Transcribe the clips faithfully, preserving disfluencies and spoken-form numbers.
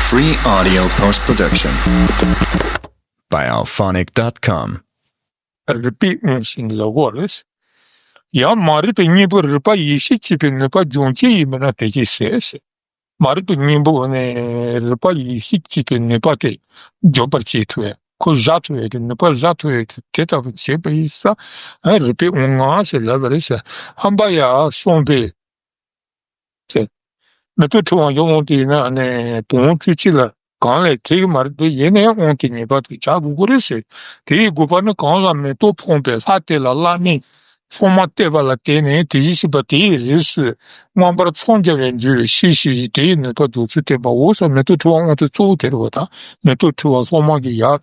Free audio post production by alphonic dot com. རིག་པས་དབང་ཞིང་ལ་གོ་རེད། ཡང་མ་རིག་པའི་གཉེན་པོ་རིག་པ་ཡེ་ཤེས་སྐྱེད་པའི་ནུས་པ་སྦྱོང་བྱེད་ཡིན་པས་ན་དེ་སྐད་ཟེར། མ་རིག་པའི་གཉེན་པོ་ནི་རིག་པ་ཡེ་ཤེས་སྐྱེད་པའི་ནུས་པ་དེ་སྦྱོང་བར་བྱེད་ཐུབ་ཡ། ཁོ་བཞག་ཐུབ་ཡ་གི་ནུས་པ་བཞག་ཐུབ་ཡ་གི་དེ་ལྟ་བུ་བྱེད་པ་ཡིན་ས། རིག་པའི་དབང་ངམ་ཞེས་ལབ་པ་རེད་ཟེར། ཧམ་པ་ཡང་སོང་པས། ཟེར། མེ་ཏོག་ཕྲེང་བ་ཡོངས་དབང་དེ་ཡིན་ན་ནི་བུམ་དབང་བཅུ་གཅིག་ལ་གང་ལས་བྲལ་གྱི་མ་རེད་དེ། ཡིན་ནའི་དབང་དེ་ངེས་པར་དུ་བྱ་དགོས་ཀྱི་རེད་ཟེར། དེ་ཡི་དགོས་པ་ནི་གང་ལ་མེ་ཏོག་ཕོངས་པའི་ལྷ་དེ་ལ་བླ་མས་སྲུང་མ་གཏད་པ་ལ་བརྟེན་ནས་དེ་བཞིན་གཤེགས་པ་དེའི་རིགས་སུ་མངོན་པར་འཚང་རྒྱ་བའི་འབྲས་བུ་ཤེས་ཤེས་ཀྱིས་དེ་ཡི་ནུས་པ་རྫོགས་ཚུལ་བསྟན་པའོ་ཟེར། མེ་ཏོག་ཕྲེང་བ་དབང་དེ་གཙོ་བོ་དེ་རེད་པ། ད་མེ་ཏོག་ཕྲེང་བ་སློབ་མ་གི་ཡར་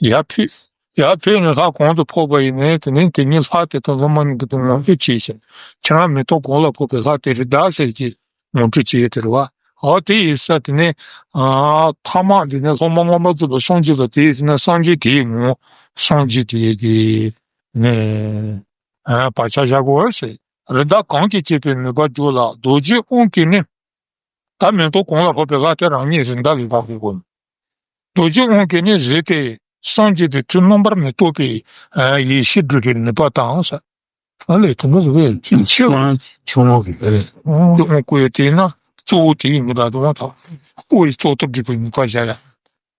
ཡར་ཕུད། ཡར་ཕུད་ནས་ལྷ་གང་དུ་ཕོག་པ་ཡིན་ནའི་དེ་ནས་དེ་ཉིད་ལྷ་དེ་དང་སློབ་མ་གཉིས་ཀྱི་དོན་ངོ་སྤྲོད་བྱས་ཤིང་། ཁྱེད་རང་མེ་ཏོག་གང་ལ་ཕོག་པའི་ལྷ་དེ་རེད་ད་ཟེར་གྱི་ངོ་སྤྲོད་བྱས་ཡོད་དེ་རེད་བ། འོ་དེ་ཡིན་ས་དེ་ནས་ཨ་ཐ་མ་འདི་ནས་སློབ་མ་མངོན་པར་རྫོགས་པར་སངས་རྒྱས་པ་དེ་ཡིན་ན་སངས་རྒྱས་དེའི་ངོ་སངས་རྒྱས་དེ་གི་ནས་ཨ་བག་ཆགས་བཞག་དགོས་ཟེར། རི་དྭགས་གང་གིས་བསྐྱེད་པའི་ནུས་པ་རྒྱུད་ལ་རྡོ་རྗེའི་དབང་གིས་ནི། ད་མེ་ཏོག་གང་ལ་ཕོག་པའི་ལྷ་དེ་རང་ཉིད་རི་དྭགས་ལས་ལྷག་པའི་སྒོ་ནས། རྡོ་རྗེ་དབང་གིས་ནི་རི་དེ་སངས་རྒྱས་པའི་ཚུལ་རྣམ་པར་མི་རྟོག་པའི་ཡེ་ཤེས་སྒྲུབ་པའི་ནུས་པ་དང་ས། ཨ་ལས་དེ་འདྲ་རེད་པས་ཅིག་ཆེ་བ་ཆུང་བ་གི་རེད། དབང་བསྐུར་ཡོད་དེ་ན་གཙོ་བོ་དེ་ཡིན་ནི་ར་དབང་དང་། བསྐུར་བའི་གཙོ་ཐབས་སྒྲུབ་པའི་ནུས་པ་བཞག་ཡ།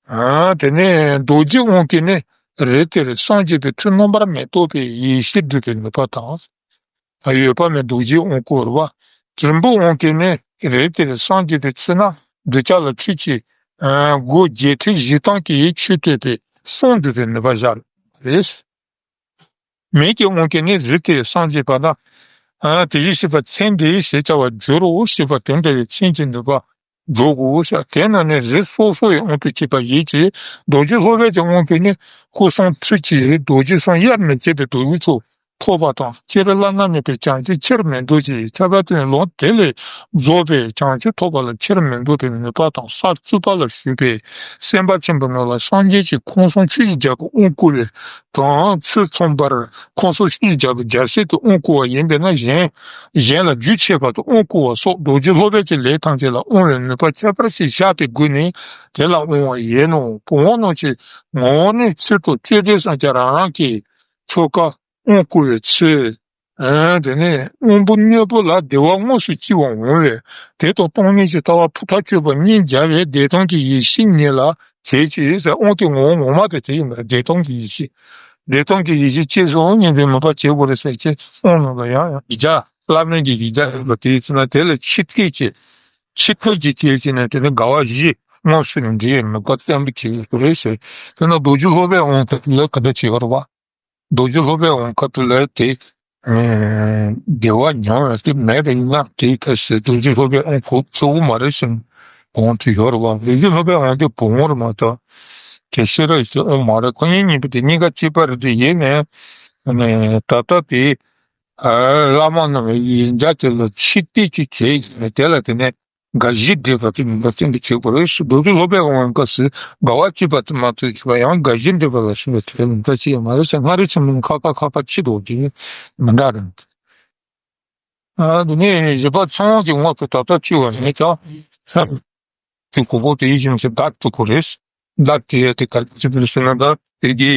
ཨ་དེ་ནས་རྡོ་རྗེ་དབང་གིས་ནི་རི་དེར་སངས་རྒྱས་པའི་ཚུལ་རྣམ་པར་མི་རྟོག་པའི་ཡེ་ཤེས་སྒྲུབ་པའི་ནུས་པ་དང་། ཡོད་པ་མེད་རྡོ་རྗེའི་དབང་བསྐུར་བ། དྲིལ་བུའི་དབང་གིས་ནི་རི་དེར་སངས་རྒྱས་པའི་ཚུལ་རྣམ་གདུལ་བྱ་ལ་ཆོས་ཀྱི་སྒོ་བརྒྱད་ཁྲི་བཞི་སྟོང་གིས་ཆོས་སྟོན་པའི་གསུང་སྒྲུབ་པའི་ནུས་པ་བཞག་རེད། མེ་ཡི་དབང་གིས་ནི་རི་དེར་སངས་རྒྱས་པ་དང་། དེ་བཞིན་གཤེགས་པ་མཚན་འདི་ཞེས་བྱ་བར་འགྱུར་རོ་ཞེས་པ་དེ་འདྲ་བའི་མཚན་གྱི་ནུས་པ། འགྲོ་དགོས་ཤག་དེ་ན་ནི་རི་སོ་སོ་ཡི་དབང་དུ་བྱས་པ་ཡིན་གྱི། རྡོ་རྗེ་སློབ་དཔོན་གྱི་དབང་གིས་ནི་སྐུ་གསུང་ཐུགས་ཀྱི་རྡོ་རྗེ་གསུམ་དབྱེར་མི་ཕྱེད་པའི་རྡོ་རྗེ་ཚོགས་ཐོབ་པ་དང་། སྤྱིར་བླ་ན་མེད་པའི་བྱང་ཆུབ་ཕྱིར་མི་ལྡོག་ཅིང་ཁྱབ་པ་དེ་ལམ་དེ་ལས་རྫོགས་པའི་བྱང་ཆུབ་ཐོབ་པ་ལ་ཕྱིར་མི་ལྡོག་པའི་ནུས་པ་དང་། ས་བཅུ་པ་ལ་བཞུགས་པའི་སེམས་དཔའ་ཆེན་པོ་རྣམས་ལ་སངས་རྒྱས་ཀྱི་ཁམས་གསུམ་ཆོས་ཀྱི་རྒྱལ་པོའི་དབང་བསྐུར་བའི་དང་ཚུལ་མཚོན་པར་ཁམས་གསུམ་ཆོས་ཀྱི་རྒྱལ་པོ་རྒྱལ་སྲས་དེ་དབང་བསྐུར་བ་ཡིན་པས་ན། གཞན་གཞན་ལ་རྒྱུ་ཆད་པ་དང་དབང་བསྐུར་བ་སོགས་རྡོ་རྗེ་སློབ་དཔོན་གྱི་ལས་ཐམས་ཅད་ལ་དབང་བའི་ནུས་པ་ཁྱད་པར་ཞིག་བཞག་པའི་སྒོ་ནས་དེ་ལ་དབང་བ་ཡིན་ནོ། བུམ་དབང་རྣམས་ཀྱི་ངོ་བོ་ནི་ཚུལ་དང་སྤྱོད་བདེ་སམ་གྱི་རང་རང་གི་ཆོ་ག་དབང་བསྐུར་བའི་ཚུལ། ཨ་དེ་ནས་དབང་པོ་གཉེར་པོ་ལ་བདེ་བ་དངོས་སུ་སྐྱེ་བར་འོང་བས། དེ་དང་སྟོང་ཉིད་ཀྱི་ལྟ་བ་ཕུ་ཐག་ཆོད་པ་གཉིས་སྦྱར་བས་བདེ་སྟོང་གི་ཡེ་ཤེས་ཉིད་ལ་བྱེད་ཅིང་ཟེར། དབང་དེ་ངོ་བོ་ངོ་མ་དེ་དེ་ཡིན་པས་བདེ་སྟོང་གི་ཡེ་ཤེས། བདེ་སྟོང་གི་ཡེ་ཤེས་སྐྱེས་སོང་ཉིད་དུ་ངེས་པར་བྱེད་དགོས་རེད་ཟེར་གྱི་དབང་རྣམས་ལ་ཡང་ཡང་ཡིག་བརྒྱ་བླ་མེད་ཀྱི་ཡིག་བརྒྱ་ཡོད་པ་དེའི་ཚེ་ན་དེ་ལ་ཆིག་སྒྲིལ་གྱིས་ཆིག་སྒྲིལ་གྱིས་བྱས་ཀྱི་ན་དེ་ནི་དགའ་བ་བཞི་དངོས་སུ་འདྲེས་ནུས་པ་བརྟན་པོ་བྱེད་དགོས་རེད་ཟེར། དེ་ན་རྡོ་རྗེ་སློབ་དཔོན་དབང་དེ་ལ་ག་འདྲ་བྱེད་དགོས་རེད་བ། རྡོ་རྗེ་སློབ་པའི་དབང་ཁ་ཐུག་ལ་དེ། བདེ་བ་མྱོང་བའི་དེ་མེད་པ་ཡིན་ན་དེའི་ཐད་ཟེར་རྡོ་རྗེ་སློབ་པའི་དབང་ཁོ་གཙོ་བོ་མ་རེད་ཟེར། གོང་དུ་ཡོད་རེད་བ། རྡོ་རྗེ་སློབ་པའི་དབང་དེ་བུམ་དབང་རེད་མ་གཏོགས། དེ་ཤེས་རབ་ཀྱི་དབང་མ་རེད། ཁོ་གཉིས་གཉིས་པོ་དེ་གཉིས་ཀ་གཅིག་པ་རེད་དེ་ཡིན་ནའི། ད་ལྟ་དེ། བླ་མ་རྣམས་ཡིན་བྱ་དེ་ལ་ཕྱི་བལྟས་ཀྱི་བྱས་ཡིན་ནའི་དེ་ལ་དེ་ནས། དགའ་བཞི་འདྲེས་པ་དེ་ནི་བསྟན་པའི་ཆེད་དུ་རེད། རྡོ་རྗེ་སློབ་པའི་དབང་སྐབས་སུ་དགའ་བ་སྐྱེས་པ་དེ་མ་གཏོགས་ཡང་དགའ་བཞི་འདྲེས་པ་ལ་སོགས་པའི་དེ་ལ་མི་ལྟ་ཅི་ཡང་མ་རེད་ཟེར། སྔ་རེ་ཚང་མ་ཁ་ཁ་ཁ་ཁ་ཕྱི་ལོགས་ཀྱི་མི་འདྲ་རེད། ཨ་དེ་ནས་བཞི་པ་ཚངས་དབང་གི་དབང་དུ་ད་ལྟ་བཅུག་པ་ནི་ཀྱང་། དེ་གོ་བོ་དེ་ཡིད་བཞིན་གྱི་བརྡ་སྤྲོད་དགོས་རེད། བརྡ་སྤྲོད་ཡས་དེ་ག་རེ་བྱེད་པ་རེད་ཟེར་ན། ད་དེ་གི་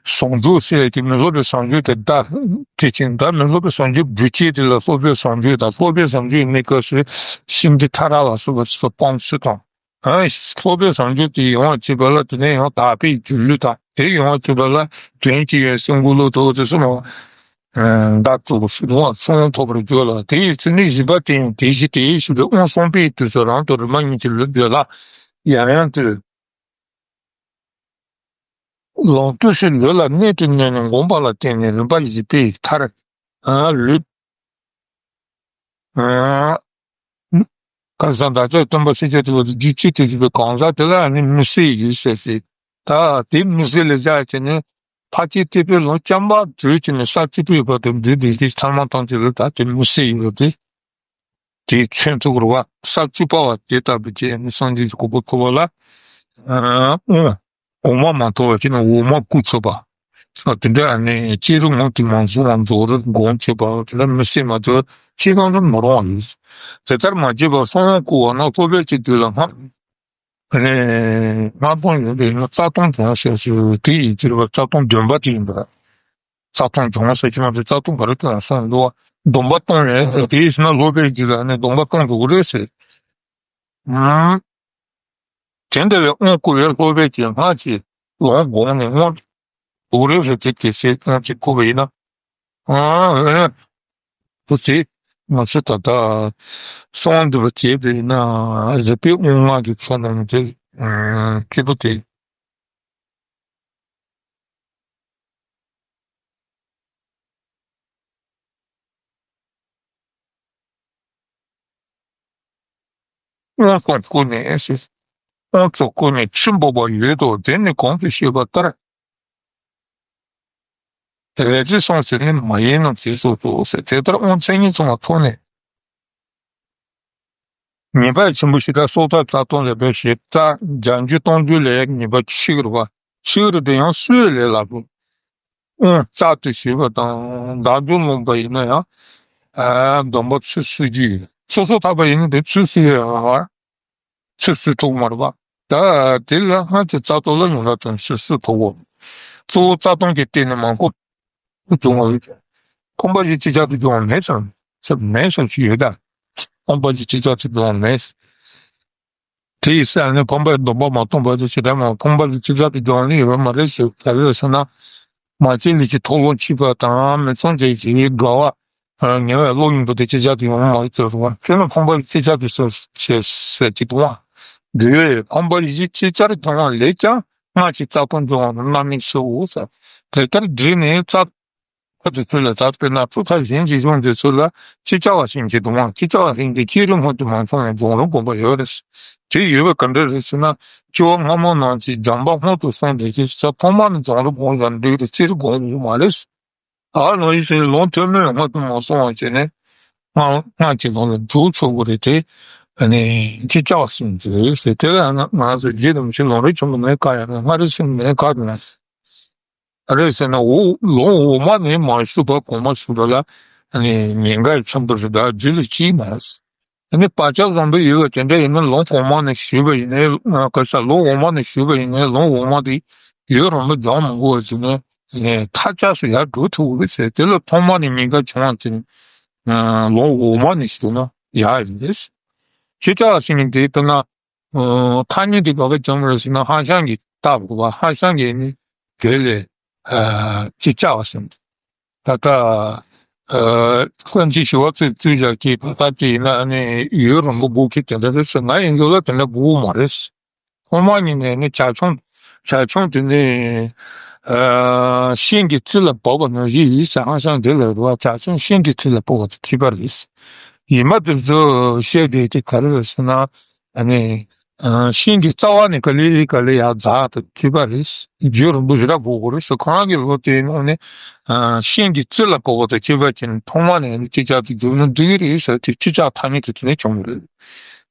བཟང་སྤྱོད་ཟེར་ཡས་དེ་མི་སློབ་པའི་བཟང་སྤྱོད་དེ་བརྡ་སྤྲོད་ཅིང་། ད་མི་སློབ་པའི་བཟང་སྤྱོད་སྒྲུབ་བྱེད་དེ་ལ་སློབ་པའི་བཟང་སྤྱོད་དང་། སློབ་པའི་བཟང་སྤྱོད་ཡིན་པའི་སྐབས་སུ་ཤིན་ཏུ་ཕྲ་རགས་ལ་སོགས་པ་སྤང་ཚུལ་དང་། ཨ་སློབ་པའི་བཟང་སྤྱོད་དེ་ཡོང་བ་བྱེད་པ་ལ་དེ་ནས་ཡང་དག་པའི་སྒྱུ་ལུས་དང་། དེ་ཡོང་བ་བྱེད་པ་ལ་དོན་གྱི་ཡོན་སེམས་འགུག་ལུགས་དང་དེ་ཚོ་མ། བརྡ་སྤྲོད་པ་སུ་དང་ཚོང་ཐོབ་པར་འགྱུར་ལ། དེ་ཡི་ཚེ་ནི་བཞི་པ་དེ་ཡང་དེ་བཞི་སྟེ་ཞེས་པའི་དབང་གསུངས་པའི་དུས་སུ་རང་དང་རིག་མ་གཉིས་ཀྱི་ལུས་འདོད་ལ་ཡང་ཡང་དུ། ལོངས་སྤྱོད་ཕྱིར་ལུས་ལ་གནད་དུ་བསྣུན་ནས་བསྒོམ་པ་ལ་བརྟེན་ནས་རིམ་པ་བཞི་པའི་མཐར། ལུས། གང་ཟག་བདག་ཅག་སྟོན་པ་སྲས་བཅས་དེ་ལ་རྒྱུད་གཅིག་ཏུ་གྱུར་པའི་གང་ཟག་དེ་ལ་ནི་མི་སྲིད་ཡོད་ཟེར་ཏེ། ད་དེ་མི་སྲིད་ལ་བཞག་བྱས་ནས་ཕར་ཕྱིན་ཐེག་པའི་ལམ་རྐྱང་པ་བགྲོད་བྱས་ནས་ས་བཅུ་པའི་བར་དུ་འགྲོ་བསྡད་དེ་ཚང་མ་ཐམས་ཅད་ལ་ད་དེ་མི་སྲིད་ཡོད་དེ། དེས་མཚོན་ཐུབ་རེད་བ། ས་བཅུ་པ་བ་དེ་ལྟ་བུ་བྱས་ནས་སངས་རྒྱས་ཀྱི་གོ་འཕང་ཐོབ་པ་ལ། ཨ་འོ། གོང་མ་མ་ཐོབ་པ་བྱས་ན་འོག་མ་བསྐུལ་ཆོག་པ། ཨ་དེ་འདྲ་ཨ་ནི་སྐྱེས་རབས་ངོ་དེ་མ་བཟུང་བ་རྫོགས་རབས་སྒོམ་ཆོག་པ་དེ་འདྲ་མི་སྲིད་མ་གཏོགས་ཁྱེད་རང་ཚོ་མི་རུང་བ་ཡིན། དེ་ལྟར་མ་བྱས་པར་གསང་བ་བསྐུལ་བ་ན་སློབ་དཔོན་གྱི་དུས་ལ་སྔར། ཨ་ནི་ལྔ་སྟོང་ཡོད་པའི་ན་རྩ་ལྟུང་སྦྱོང་ཟེར་ཞིག་དེ་ཡི་ཕྱིར་བ་རྩ་ལྟུང་སྡོམ་པ་དེ་ཡིན་པ། རྩ་ལྟུང་སྦྱོང་ཟེར་གྱི་མ་རེད། རྩ་ལྟུང་ག་རེ་སྟོན་སོང་འདུག་བ། སྡོམ་པ་སྟོན་རེད་ཟེར། དེ་ཡིན་ན་སློབ་དཔོན་གྱིས་ལ་ནི་སྡོམ་པ་སྟོན་དགོས་རེད་ཟེར། ཨང་། དེ་འདྲ་བའི་དབང་བསྐུར་བའི་སློབ་དཔོན་གྱིས་སྔར་གྱི་ལུང་དགོངས་ནས་དངོས་འདུག་རེད་ཟེར་ཏེ་དེ་ཚེ་དབང་གིས་བསྐུར་བ་ཡིན་ན། ཨང་། འོ་དེ་ང་ཚོས་ད་ལྟ་གསུང་འདི་པ་བྱས་པས་ན་རིགས་པའི་དབང་ལྔ་གི་ཕྱོགས་ནས་དེ་སྐྱེས་བུ་དེ། དབང་དུ་བསྐུར་ནས་ཟེར། དབང་དུ་བསྐུར་ནས་ཆུ་འབོགས་པ་ཡོད་དོ། དེ་ནི་གོང་དུ་བཤད་པ་ལྟར། རེ་ཅི་སོང་ཟེར་ནས་མ་ཡིན་ནམ་ཞེས་སོགས་སོ་ཟེར། དེ་ལྟར་དབང་མཚན་ཉིད་མཚུངས་པ་ཐོབ་ནས། ཉེས་པ་ཆེན་པོ་ཞེ་དྲག་སྲོག་ཐར་རྩ་ལྟུང་ལས་པའི་ཞེ་དྲག་བརྒྱ་འགྱུར་སྟོང་འགྱུར་ལས་ཉེས་པ་ཆེ་གི་རེད་བ། ཆེ་གི་རེད་དེ་ཡང་སུའི་ལས་ལ་རུ། དབང་རྩ་དེ་ཞུས་པ་དང་བདག་འཇུག་ལུང་པ་ཡིན་ན་ཡང་། ཨ་སྡོམ་པ་ཚུལ་སུ་རྒྱུ་ཡོད། སོ་སོ་ཐར་པ་ཡིན་ན་དེ་ཚུལ་སུ་ཡོད་བ། ཚུལ་སུ་ཐུག་མ་རེད་བ། ད་དེ་ལ་སྔར་གྱི་རྩ་ལྟུང་ལ་ཡོངས་གྲགས་དོན་ཚུལ་སུ་ཐུག་གོ། གཙོ་བོ་རྩ་ལྟུང་གི་སྟེང་ནས་མང་པོ་སྦྱོང་བ་ཡོད། ཕོངས་པ་བཞི་ཅིག་ཅར་དུ་སྦྱོང་བ་མེད་ཙང་ཚབ་མེད་ཙང་ཞིག་ཡོད་ད། ཕོངས་པ་བཞི་ཅིག་ཅར་དུ་སྦྱོང་བ་མེད། དེ་ཡི་སྲས་ནི་ཕོངས་པའི་སྡོམ་པ་མ་སྟོངས་པ་དེ་ཇི་ལྟར་མང་ཕོངས་པ་བཞི་ཅིག་ཅར་དུ་སྦྱོང་ནི་ཡོད་པ་མ་རེད་ཟེར། ག་རེ་ཟེར་ན། མ་བྱིན་ལས་ཀྱི་མཐོལ་ལོ་ཁྱེར་བ་དང་མི་ཚངས་སྤྱོད་ཀྱི་དགའ་བ། ངལ་བའི་བློ་ཡིན་པ་དེ་ཅིག་ཅར་དུ་ཡོང་བ་མ་ཡིན་ཟེར་བ། དེ་ནི་ཕོངས་པ་བཞི་ཅིག་ཅར་དུ་ཟེར་ཟེར་ཟེར་གྱི་འདུག་བ། འདི་ཕོངས་པ་བཞི་ཅིག་ཅར་སྦྱོང་བ་ལས་ཀྱང་སྔར་གྱི་རྩ་ལྟུང་སྦྱོང་བ་ནི་རྣམ་གཉིས་སུའོ་ཟེར། དེ་ལྟར་བསྒྲིལ་ནས་རྩ་ཁ་དེ་ཚོ་ལ་ད་དཔེར་ན་ཕྲུ་གུ་གཞན་གྱི་གཞུང་དེ་ཚོ་ལ་ཅིག་ཅར་བ་ཟེར་གྱི་འདུག་བ། ཅིག་ཅར་བ་ཟེར་གྱི་ཅི་རིགས་སྔོན་དུ་མ་སོང་བའི་སྦྱོང་རིམ་སྒོམ་པ་ཡོད་རེད། དེ་ཡོད་པ་ག་འདྲ་རེད་ཟེར་ན། སྐྱེ་བ་སྔ་མ་ནང་གི་སྦྱངས་པ་སྔོན་དུ་སོང་བའི་ཕྱིར་ཐོག་མར་ནི་སྦྱོང་རིམ་སྒོམ་ཡང་འགྲིག་རེད། རྩིས་རིག་སྒོམ་ཡོད་མ་རེད། ཨ་ནང་བཞིན་ལུང་ཐོན་མོས་སྔོན་དུ་མ་སོང་བ་བྱས་ནས། སྔ་སྔ་གྱི་ལུང་ལ་འཇུག་ཆོག་གི་རེད་དེ། ཨ་ནི་ཅིག་ཅར་བ་ཟེར་གྱི་རེད་ཟེར། དེ་ལ་ང་ང་ཚོ་རྗེ་རིན་པོ་ཆེ་ལུང་རིགས་ཆེན་པོ་ནས་བཀའ་ཡང་ན་སྔ་རིགས་ཆེན་པོ་ནས་བཀའ་དེ་ན། རེད་ཟེར་ན་འོ་ལུང་འོག་མ་ནས་མ་ཞུས་པ་གོང་མ་ཞུས་པ་ལ་ཨ་ནི་ཉེན་ཁ་ཆེན་པོ་རེད། ད་རྒྱུད་ལ་གཅིག་མ་རེད། ཨ་ནི་བག་ཆགས་བཟང་པོ་ཡོད་པ་དེ་འདྲ་ཡིན་ན་ལུང་གོང་མ་ནས་ཞུས་པ་ཡིན་ནའི་ང་ག་ས་ལུང་འོག་མ་ནས་ཞུས་པ་ཡིན་ནའི་ལུང་འོག་མ་དེ་ཡུན་རིང་པོ་སྦྱང་མི་དགོས་པ་བྱས་ནས་ཨ་ནི་མཐའ་ཆགས་སུ་ཡར་འགྲོ་ཐུབ་ཀྱི་རེད་ཟེར། དེ་ལ་ཐོག་མ་ནས་ཉེན་ཁ་བྱུང་བ་དེ་ནི་ལུང་འོག་མ་ནས་ཞུས་ན་ཡག་ཡིན་རེད། ཅིག་ཅར་བ་ཟེར་མཁན་དེ་དཔེར་ན། ཨོ། ཐ་སྙད་དེ་ག་པར་བྱུང་བ་རེད་ཟེར་ན་ཧྭ་ཤང་གིས་བཏགས་པ་རེད་བ། ཧྭ་ཤང་གིས་ནི་དེ་ལས་ཨ་ཅིག་ཅར་བ་ཟེར། ད་ལྟ་ཨ་བཀའ་འགྱུར་ཞི་བ་འཚོས་བཙུགས་བཞག་གི་བར་དེ་ཡིན་ན་ནི་ཡུན་རིང་པོ་སྒུག་གི་དེ་འདྲ་རེད་ཟེར། ང་ཡིན་རྒྱུ་ལ་དེ་འདྲ་སྒུག་མ་རེད། ཐོག་མ་ཉིད་ནས་ནི་བྱ་ཁྱུང་། བྱ་ཁྱུང་དེ་ནི་ཨ་ཤིང་གི་རྩེ་ལ་བབས་པ་ནང་བཞིན་ཡིན་ཟེར། ཧྭ་ཤང་དེ་ལ་རེད་བ། བྱ་ཁྱུང་ཤིང་གི་རྩེ་ལ་བབས་པ་དང་གཅིག་པ་རེད། ཡིན་མ་དེ་ཚོ་བཤད་བསྡད་དེ་ག་རེ་རེད་ཟེར་ན། ཨ་ནི། ཨ་ཤིང་གི་རྩ་བ་ནས་ག་ལེ་ག་ལེ་ཡར་འཛེགས་དང་གཅིག་པ་རེད། རྒྱུན་རིང་པོ་ཞེ་དྲག་འགོར་གི་རེད་ཟེར། ཁོ་རང་གི་ལོ་དེའི་ནང་ནས་ཨ་ཤིང་གི་རྩེ་ལ་བབས་པ་དང་གཅིག་པ་བྱས་ནས་ཐོག་མ་ནས་ཨ་ནི་ཅིག་ཅར་དུ་བསྒྱུར་ན་འགྲིག་གི་རེད་ཟེར་དེ་ཅིག་ཅར་ཐ་སྙད་དེ་དེ་ནས་བྱུང་གི་རེད།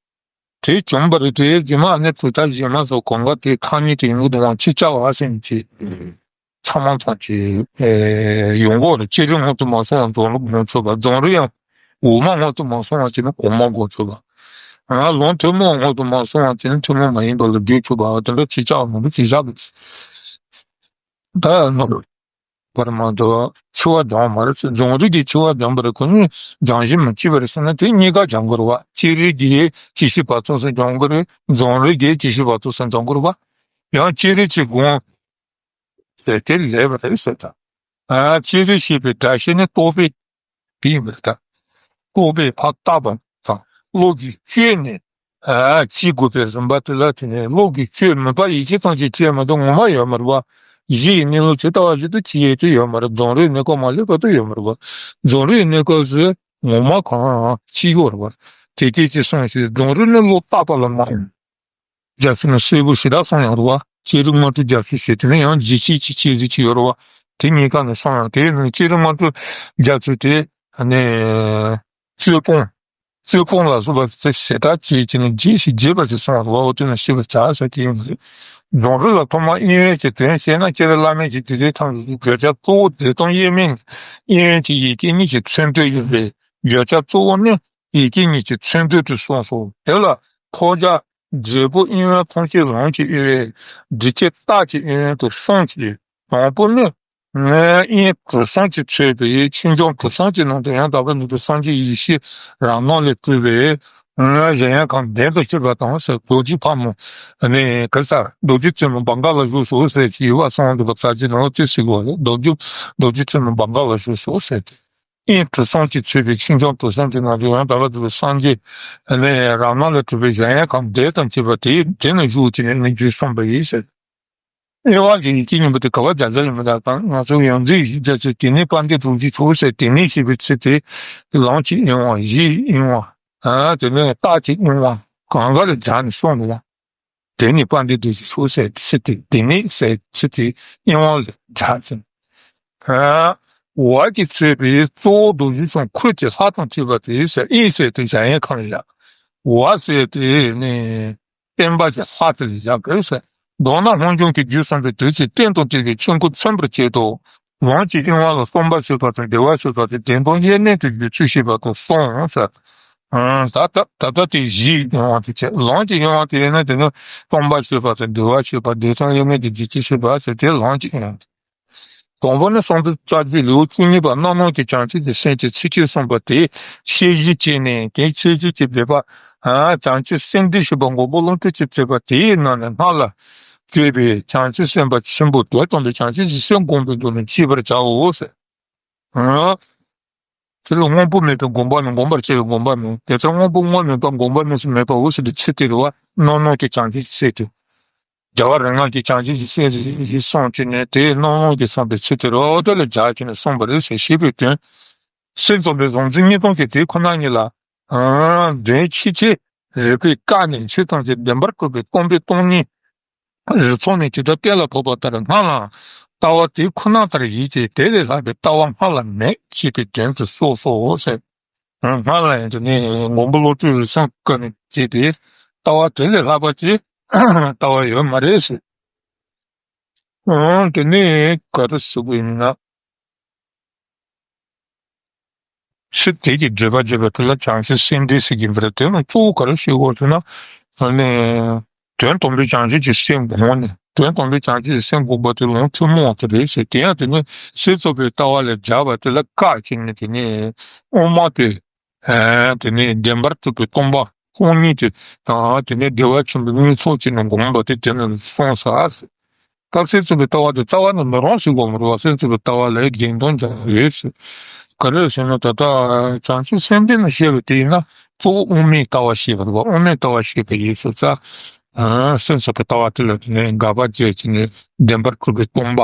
དེ་བྱུང་བ་རེད་དེ་རྗེས་མ་ཨ་ནི་བུ་ཚ་གཞན་མ་སོགས་གོམ་ཁ་དེ་ཐ་སྙད་དེ་ཡོང་གི་འདུག་བ། ཅིག་ཅར་བ་ཟེར་ནས་ཅིག་ཚང་མ་ཚང་ཅིག་ཨེ་ཡོང་གི་རེད། ཅི་རིགས་སྔོན་དུ་མ་སོང་བར་སྦྱོང་རིམ་སྒོམ་ཆོག་པ། སྦྱོང་རིམ་ཡང་འོག་མ་སྔོན་དུ་མ་སོང་བ་བྱས་ན་གོང་མ་སྒོམ་ཆོག་པ། ང་ལུང་ཐུན་མོང་སྔོན་དུ་མ་སོང་བ་བྱས་ན་ཐུན་མོང་མ་ཡིན་པ་ལ་བསྒྱུར་ཆོག་པ། དེ་འདྲ་ཅིག་ཅར་བ་མང་པོ་ཅིག་བཞག་གི་ད་ནོར། བར་མ་དུ་འཆི་བ་སྦྱངས་མ་རེད། རྫོང་རིགས་ཀྱི་འཆི་བ་སྦྱངས་པ་རེད། ཁོ་གཉིས་སྦྱང་གཞི་མི་གཅིག་པ་རེད་ཟེར་ན་དེ་གཉིས་ཀ་སྦྱང་དགོས་རེད་བ། སྤྱིར་རིགས་ཀྱི་ཇི་ཞིག་བར་མཚམས་སུ་སྦྱང་དགོས་རེད། རྫོང་རིགས་ཀྱི་ཇི་ཞིག་བར་མཚམས་སུ་སྦྱང་དགོས་རེད་བ། ཡང་སྤྱིར་རིགས་ཀྱི་དགོངས་དེ་དེ་ལས་པ་རེད་ཟེར་ད། ཨ་སྤྱིར་རིགས་ཞེས་པའི་སྒྲ་བཤད་ནི་རྟོག་པའི་དེ་ཡིན་པར་ཐལ། རྟོག་པས་ཕར་བཏགས་པ་དང་བློ་གིས་བཅོས་ནས་ཨ་བྱེད་དགོས་པའི་རིམ་པ་དེ་ལ་དེ་ནས་བློ་གིས་བཅོས་མིན་པ་ཡིད་ཀྱིས་ཐམས་ཅད་བཅོས་མི་འདུག་ངོ་མ་ཡོད་མ་རེད་བ། གཞི་ཡི་གནས་ལུགས་ཇི་ལྟ་བ་བཞིན་དུ་བྱེད་ཡས་དེ་ཡོད་མ་རེད། རྫོང་རིགས་གནས་སྐབས་མ་སླེབས་བར་དུ་ཡོད་མ་རེད་བ། རྫོང་རིགས་གནས་སྐབས་སུ་ངོ་མ་གང་བྱེད་ཡོད་རེད་བ། དེ་སྐད་ཅེས་གསུངས་ཤིང་། རྫོང་རིགས་ནི་བློ་བཏགས་པ་ལ་མ་ཡིན། རྒྱ་མཚོ་ནི་གསལ་པོ་ཞེ་དྲག་གསུངས་ཡོད་རེད་བ། སྤྱིར་རིགས་ལྔ་སྤྲོས་རྒྱ་མཚོ་ཞེས་དེ་ནས་ཡང་ཇི་སྐད་ཅེས་སྐད་ཅིག་ཡོད་རེད་བ། དེ་གཉིས་ཀ་ནས་གསུངས་ཡོད། དེ་ནི་སྤྱིར་རིགས་ལྔ་སྤྲོས་རྒྱ་མཚོ་དེ་ནི་རྩོད་སྤོང་། རྩོད་སྤོང་ལ་སོགས་པ་དེ་ཞེ་དྲག་བྱེད་ཀྱི་ནི་རྒྱས་ཤིང་རྒྱས་པ་ཞིག་གསུངས་པ་རེད་བ། འོ་དེ་ནི་ཤེས་པར་བྱ་ཟེར་གྱི་ཡིན་པ་རེད། རྫོང་རིགས་ལ་ཐོག་མར་དབྱེ་བའི་ཆེད་དོན་བཤད་ན། སྐྱེ་བའི་བླ་མེད་ཀྱི་དུས་དེ་ཐམས་ཅད་བརྗོད་བྱ་གཙོ་བོ་དེ་དང་དབྱེར་མེད་དབྱེ་བའི་ཆེད་ཡིད་ཀྱི་གཉིས་ཀྱི་མཚོན་དོན་ཡིན་པས། བརྗོད་བྱ་གཙོ་བོ་ནི་ཡིད་ཀྱི་གཉིས་ཀྱི་མཚོན་དོན་དུ་གསུངས་སོ། དེ་ལ་ཕོ་རྒྱ་ འབྲས་བུ་དབྱེ་བ་ཐམས་ཅད་ལམ་གྱི་དབྱེ་བས་སྒྲིབ་བྱེད་རྟགས་ཀྱི་དབྱེ་བ་དུ་གསུམ་གྱིས། དང་པོ་ནི། དབྱིངས་གྲུ་གསུམ་གྱིས་ཚོས་པའི་ཆོས་འབྱུང་གྲུ་གསུམ་གྱི་ནང་དུ་ཡང་དག་པར་རྫོགས་པའི་སངས་རྒྱས་ཡེ་ཤེས་རང་སྣང་ལས་སྤྲུལ་པའི་གཞལ་ཡས་ཁང་ལྡན་དུ་གྱུར་པ་དང་ཟེར། རྡོ་རྗེ་ཕག་མོ་ནི་ག་རེ་ཟེར། རྡོ་རྗེ་བཙུན་མོ་བྷ་ག་ལ་བཞུགས་སོ་ཟེར་གྱི་ཡུལ་བ་གསང་སྟེ་བ་ས་ཆེན་ནང་ཅི་ཞིག་བ་རེད། རྡོ་རྗེ་རྡོ་རྗེ་བཙུན་མོ་བྷ་ག་ལ་བཞུགས་སོ་ཟེར་ཏེ། དབྱིངས་གྲུ་གསུམ་གྱིས་ཚོས་པའི་ཆོས་འབྱུང་གྲུ་གསུམ་གྱི་ནང་དུ་ཡང་དག་པར་རྫོགས་པའི་སངས་རྒྱས་ནི་རང་སྣང་ལས་སྤྲུལ་པའི་གཞལ་ཡས་ཁང་ལྡན་དུ་གྱུར་པ་དེ་དེ་ན་བཞུགས་ཀྱི་ནི་རྒྱུ་གསུངས་པ་ཡིན་ཟེར། དབྱེ་བ་གི་ཡི་གེ་གཉིས་པོ་དེ་ག་བ་སྦྱར་སྦྱར་ཡིན་མི་འདུག་གམ། ང་ཚོ་ཡང་རྫས་གཞི་སྦྱར་ཚེ་དེ་ནས་དཔལ་ལྡན་རྡོ་རྗེ་མཆོག་ཟེར། དེ་ནས་ཞེས་པའི་ཚིག་དེ་ལམ་གྱི་དབྱེ་བ། གཞིའི་དབྱེ་བ། ཨ་དེ་ནས་རྟགས་ཀྱི་དབྱེ་བ་གང་ག་ལ་སྦྱར་ནས་གསུངས་འདུག་བ། དེ་ནས་དཔལ་ལྡན་རྡོ་རྗེ་མཆོག་ཟེར་ཚིག་དེ། དེ་ནས་ཟེར་ཚིག་དེ་དབྱེ་བ་ལ་སྦྱར་ཚེ། ཨ་བ་གིས་ཚོས་པའི་གཙོ་བོ་རྡོ་རྗེ་འཆང་ཁུར་གྱི་ལྷ་དང་བཅས་པ་དེ་ཟེར། དབྱིངས་ཟེར་དེ་གཞལ་ཡས་ཁང་ལ་བཞག་བ་ཟེར་དེ་ནི། བརྟེན་པ་གྱི་ལྷ་དེ་ལ་བཞག་དགོས་ཟེར། མདོར་ན་སྔོན་བྱུང་གི་རྒྱུད་གསུམ་པའི་དུས་ཀྱི་རྟེན་དང་བཅས་པའི་ཆོས་སྐུ་མཚོན་པར་བྱེད་དོ། ལམ་གྱི་དབྱེ་བ་ལ་སྟོང་པ་ཞེས་པ་དང་བདེ་བ་ཞེས་པ་དེ་བདེན་དོན་དབྱེར་མེད་དུ་བསྒྱུར་ཚུལ་ཞེས་པ་དང་གསུམ་ཟེར། ཨང་། ད་ལྟ་ད་ལྟ་དེ་གཞིའི་དབྱེ་བ་དེ་བྱས། ལམ་གྱི་དབྱེ་བ་དེ་ཡིན་ན་དེ་ནི་སྟོང་པ་ཞེས་པ་དང་བདེ་བ་ཞེས་པ། བདེན་དོན་དབྱེར་མེད་དུ་བསྒྱུར་ཚུལ་ཞེས་པ་ཟེར་དེ་ལམ་གྱི་དབྱེ་བ་དེ། དང་པོ་ནི་སུམ་ཅུ་རྩ་བརྒྱད་ལེའུ་བཅུ་གཉིས་པ་རྣམ་སྣང་གི་བྱང་ཆུབ་ཀྱི་སེམས་ཀྱི་ཚིགས་བཅད་གསུངས་པ་དེ་ཤེས་བཞིན་བྱས་ནས། དེའི་ཤེས་བཞིན་གྱི་སྡེ་པ་བྱང་ཆུབ་སེམས་འགྲེལ་ཞེས་པ་མགོན་པོ་ཀླུ་སྒྲུབ་ཀྱིས་བྲིས་པ་དེའི་ནང་ནས་སྔགས་ལ་བརྗོད་པའི་བྱང་ཆུབ་སེམས་དཔའ་ཆེན་པོ་དོན་དམ་པའི་བྱང་ཆུབ་ཀྱི་སེམས་བསྒོམ་པའི་སྒོ་ནས་བྱེད་པར་བྱའོ་ཟེར། དེ་ལ་དངོས་པོ་མེད་པའི་སྒོམ་པ་མེད། སྒོམ་པར་བྱ་བའི་སྒོམ་པ་མེད། དེ་ལྟར་དངོས་པོ་དངོས་མེད་པ་སྒོམ་པ་མེད་ཟེར་མེད་པའོ་ཟེར་དུས་ཚིག་དེ་རེད་བ། རྣམ་སྣང་གི་བྱང་ཆུབ་ཀྱི་སེམས་དེ། རྒྱལ་བ་རིགས་ལྔ་གི་བྱང་ཆུབ་ཀྱི་སེམས་ཞེས་གསུངས་བྱས་ནས་དེའི་རྣམ་སྣང་གི་བསམ་པའི་ཚིག་དེ་རོ་དེ་ལ་སྦྱར་བྱས་ནས་གསུངས་པ་རེད་ཟེར་ཞེས་པའི་དོན། སེམས་ཙམ་པའི་གཟུང་འཛིན་གཉིས་སྟོང་གི་དེ་ཁོ་ན་ཉིད་ལ། དོན་ཕྱི་ཕྱི་རིག་པས་བཀག་ནས་ཆོས་ཐམས་ཅད་བདེན་པར་གྲུབ་པའི་སྟོང་པའི་སྟོང་ཉིད་རིགས་ཚོགས་ནས་ཇི་ལྟར་གཏན་ལ་ཕབ་པ་ལྟར་སྔགས་ལའང་ལྟ་བ་དེ་ཁོ་ན་ལྟར་ཡིད་ཀྱིས་དེ་ལས་ལྷག་པའི་ལྟ་བ་སྔགས་ལ་མེད་ཅེས་པའི་དོན་དུ་གསུངས་སོ་ཟེར། སྔགས་ལ་ཡང་དེ་ནས་མགོན་པོ་བློ་གྲོས་རིག་འཛིན་ཀུན་ནས་བྱས་པའི་ལྟ་བ་དེ་ལས་ལྷག་པ་ཅིག་ལྟ་བ་ཡོད་མ་རེད་ཟེར། དེ་ནས་ག་རེ་ཟེར་དགོས་ཡིན་ན། ཚིག་དེ་གི་འགྲེལ་པ་བརྗོད་པ་དེ་ལ་བྱང་ཆུབ་སེམས་འགྲེལ་ཟེར་གྱི་འདུག་ར། དེ་ནི་གཙོ་བོ་ག་རེ་བཤད་དགོས་ཟེར་ན། ཨ་ནི་དོན་དམ་པའི་བྱང་ཆུབ་ཀྱི་སེམས་སྒོམ་ནས། དོན་དམ་པའི་བྱང་ཆུབ་ཀྱི་སེམས་སྒོམ་པ་དེ་ལམ་ཐུན་མོང་བ་དེ་རེད་ཟེར། དེ་ཡང་དེ་ནི་སེམས་ཙམ་པའི་ལྟ་བ་ལས་སྦྱར་བ་དེ་ལ་བཀག་བྱས་ནས་དེ་ནི་དབུ་མ་པས་ཨ་དེ་ནི་བདེན་པར་གྲུབ་པའི་སྟོང་པ་སྟོང་ཉིད་དེ་དང་། དེ་ནི་བདེ་བ་ཆེན་པོའི་དངོས་ཚོགས་ཀྱི་ནང་སྒོམ་པ་དེ་དེ་ནི་གསུངས་ས། སྐབས་སེམས་ཙམ་པའི་ལྟ་བ་དེ་རྩ་བ་ནས་མི་རུང་ཟེར་གོ་མི་རུང་བ། སེམས་ཙམ་པའི་ལྟ་བ་ལ་བདེན་དོན་སྦྱར་ཡོད་ཟེར། ག་རེ་ཟེར་ན་ད་ལྟ་བྱང་ཆུབ་སེམས་འགྲེལ་ནང་བཤད་པ་དེ་ཡིན་ན་གཙོ་བོ་དབུ་མའི་ལྟ་བ་བཤད་པ་རེད་བ། དབུ་མའི་ལྟ་བ་བཤད་པ་ཡིན་ཟེར་ཙང་། སེམས་ཙམ་པའི་ལྟ་བ་དེ་ལ་དེ་ནས་དགག་པ་བྱས་བྱས་ནས་བདེན་པར་གྲུབ་པའི་སྟོང་པ་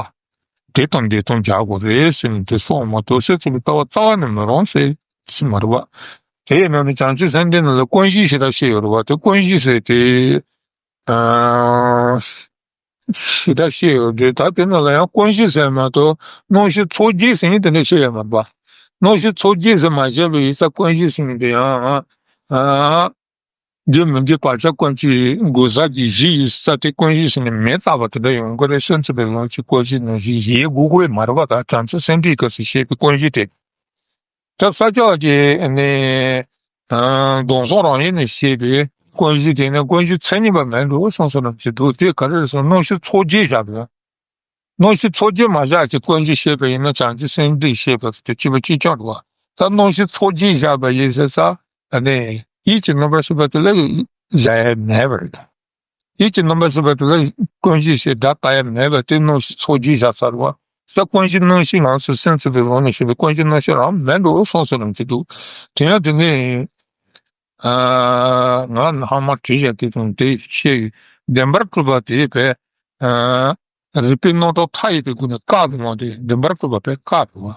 དེ་དང་བདེན་དོན་སྦྱར་དགོས་རེད་ཟེར་ནས་དེ་གསུངས་མ་གཏོགས་སེམས་ཙམ་པའི་ལྟ་བ་རྩ་བ་ནས་མི་རུང་ཟེར་ཟེར་མ་རེད་བ། དེ་ཡིན་ན་ནི་བྱང་ཆུབ་སེམས་འགྲེལ་ནང་ལ་ཀུན་གཞི་ཞེ་དྲག་བཤད་ཡོད་རེད་བ། དེ་ཀུན་གཞི་ཟེར་དེ། ཞེ་དྲག་བཤད་ཡོད་དུས། ད་དེ་ནང་ལ་ཡང་ཀུན་གཞི་ཟེར་མ་གཏོགས་སྣང་ཞེན་ཚོགས་བརྒྱད་ཟེར་མཁན་དེ་འདྲ་བཤད་ཡོད་མ་རེད་པ། སྣང་ཞེན་ཚོགས་བརྒྱད་ཟེར་མ་བཤད་པའི་ཡིན་ཙང་ཀུན་གཞི་ཟེར་མཁན་དེ་ཡང་། ཨ། འདི་མི་འདི་བག་ཆགས་ཀུན་གྱི་གོ་ས་ཀྱི་གཞི་ཡིན་ཙང་དེ་ཀུན་གཞི་ཟེར་ནས་མིང་བཏགས་པ་དེ་འདྲ་ཡོང་གི་རེད། སེམས་ཙམ་པའི་ལམ་གྱི་ཀུན་གཞི་ནང་བཞིན་ཡིན་དགོས་ཀྱི་མ་རེད་པ། ད་བྱང་ཆུབ་སེམས་འགྲེལ་སྐབས་སུ་བཤད་པའི་ཀུན་གཞི་དེ། ད་ས་སྐྱ་གི་ནི། ཨ། སྡོམ་གསུམ་རང་ཡིན་ནས་བཤད་པའི་ཀུན་གཞི་དེ་ནི་ཀུན་གཞི་མཚན་ཉིད་པ་མིན་འགྲོ་གསུངས་སོ་ནམ་ཞིག་འདུག་དེ་ག་རེ་རེད་ཟེར་ན་སྣང་ཞེན་ཚོགས་བརྒྱད་བཞག་པའི། སྣང་ཞེན་ཚོགས་བརྒྱད་མ་བཞག་ཅིག་ཀུན་གཞི་བཤད་པ་ཡིན་ན་བྱང་ཆུབ་སེམས་འགྲེལ་བཤད་པ་དེ་གཅིག་པ་གཅིག་རྐྱང་རེད་བ། ད་སྣང་ཞེན་ཚོགས་བརྒྱད་བཞག་པ་ཡིན་ཟེར་ཙང་ནི་ཡིད་ཀྱི་རྣམ་པར་ཤེས་པ་དེ་ལ་བཞག་ཡ་མེད་པ་རེད། ཡིད་ཀྱི་རྣམ་པར་ཤེས་པ་དེ་ལ་ཀུན་གཞི་ཞེས་སྒྲ་བཏགས་ཡ་མེད་པ་དེ་སྣང་ཞེན་ཚོགས་བརྒྱད་བཞག་ཚར་བ། ས་ཀུན་གཞི་སྣང་ཞེན་ལམ་སེམས་ཙམ་པའི་ལམ་ནས་བཤད་པའི་ཀུན་གཞི་སྣང་ཞེན་རང་མེད་འགྲོ་གསུངས་སོ་ནམ་ཞིག་འདུག་དེ་ཡང་དེ་ནས། ཨ། ང་ལྷག་མ་བྲིས་བཞག་དེ་དང་དེ་བཤད་ཡོད། བདེན་པར་གྲུབ་པ་དེ་བས། ཨ། རིགས་པས་རྣམ་རྟོག་མཐའ་ཡས་པའི་སྒོ་ནས་བཀག་པའི་དབང་དུ་བདེན་པར་གྲུབ་པ་བས་བཀག་པའི་དབང་།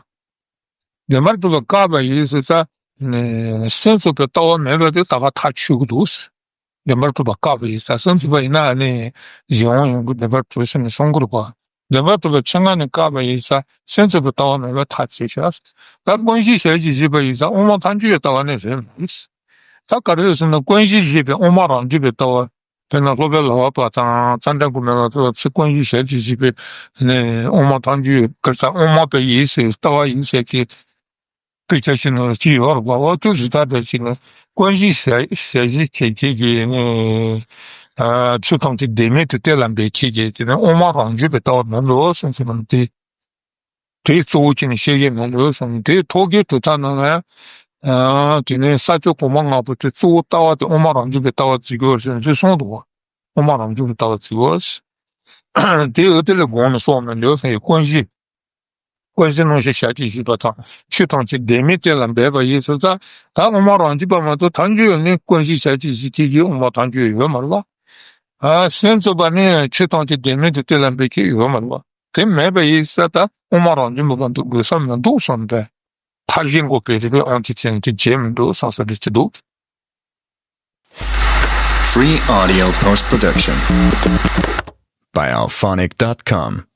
བདེན་པར་གྲུབ་པ་བཀག་པ་ཡིན་ཟེར་ཙང་། སེམས་ཙམ་པའི་ལྟ་བ་མེད་པ་དེ་ད་ག་ཐག་ཆོད་ཀྱི་འདུག་བདེན་པར་གྲུབ་པ་བཀག་པ་ཡིན་ཙང་སེམས་ཙམ་པ་ཡིན་ན་ནི་གཞན་དབང་ཡོང་གི་བདེན་པར་གྲུབ་ཟེར་ནས་གསུང་གི་རེད་པ། བདེན་པར་གྲུབ་པ་ཆེད་མངགས་ནས་བཀག་པ་ཡིན་ཙང་སེམས་ཙམ་པའི་ལྟ་བ་མེད་པ་ཐག་ཆོད་ཤག་ད་ཀུན་གཞི་ཞལ་གྱིས་བཞེས་པ་ཡིན་ཙང་དབུ་མ་ཐལ་འགྱུར་བའི་ལྟ་བ་ནི་རེད་མ་རེད། ད་ག་རེ་རེད་ཟེར་ན་ཀུན་གཞི་བཞེས་པའི་དབུ་མ་རང་རྒྱུད་པའི་ལྟ་བ། དཔེར་ན་སློབ་དཔོན་ལག་པ་པ་དང་ཙནྡྲ་གོ་མི་ལ་སོགས་ཚུལ་ཀུན་གཞི་ཞལ་གྱིས་བཞེས་པའི་ནི་དབུ་མ་ཐལ་འགྱུར་གྱི་ལྟ་དབུ་མ་པའི་ཡིན་ཟེར་ལྟ་བ་ཡིན་ཟེར་གྱི་དཔེ་ཆ་ཞིག་ནང་ཅི་ཡོད་རེད་པ། འོ་དེ་རིགས་ད་འདྲ་ཞིག་ནི་ཀུན་གཞི་ཞལ་ཞལ་གྱིས་བཞེས་ཀྱི་ནི་ ཆོས་ཐམས་ཅད་བདེན་མེད་དུ་གཏན་ལ་འབེབས་མཁན་གྱི་དེ་ནི་དབུ་མ་རང་རྒྱུད་པའི་ལྟ་བ་མིན་འགྲོ་གསུངས་ཟིན་པ་དེ། དེ་གཙོ་བོ་བྱས་ནས་བཤད་ཀྱི་མིན་འགྲོ་གསུངས། དེ་ཐོག་གི་གྲུབ་མཐའ་ནང་ལ་ཡང་། དེ་ནས་ས་བཅུ་གོང་མ་ལྔ་པོ་དེ་གཙོ་བོ་ལྟ་བ་དེ་དབུ་མ་རང་རྒྱུད་པའི་ལྟ་བ་བརྩི་དགོས་ཟེར་ཚུལ་གསུངས་འདུག་བ། དབུ་མ་རང་རྒྱུད་པའི་ལྟ་བ་བརྩི་དགོས། དེ་འོ་དེ་ལས་དགོངས་ནས་སོགས་མི་འདོད་ཟེར་ཡི་ཀུན་གཞི། ཀུན་གཞི་རྣམ་བཞི་ཞལ་གྱིས་བཞེས་པ་དང་ཆོས་ཐམས་ཅད་བདེན་མེད་གཏན་ལ་འབེབས་པ་ཡིན་ཟེར་ཙང་། ད་དབུ་མ་རང་རྒྱུད་པ་མ་གཏོགས་ཐལ་འགྱུར་ནི་ཀུན་གཞི་ཞལ་གྱིས་བཞེས་མཁན་གྱི་དབུ་མ་ཐལ་འགྱུར་ཡོད་མ་རེད་བ། ཨ་སེམས་རྩོད་པ་ནི་ཆོས་ཐམས་ཅད་བདེན་མེད་དུ་གཏན་ལ་འབེབས་མཁན་ཡོད་མ་རེད་བ། དེ་མེད་པ་ཡིན་ཟེར་ཙང་ད་དབུ་མ་རང་རྒྱུད་པ་མ་གཏོགས་དགོས་ས་མི་འདུག་བསམ་པས། མཐའ་བཞི་འགོག་པའི་རིགས་པའི་དབང་གིས་བཙན་ཏེ་བྱེད་མི་འགྲོ་བསམ་ས་རེད་ཅི་འདུག Free audio post production by alphonic dot com.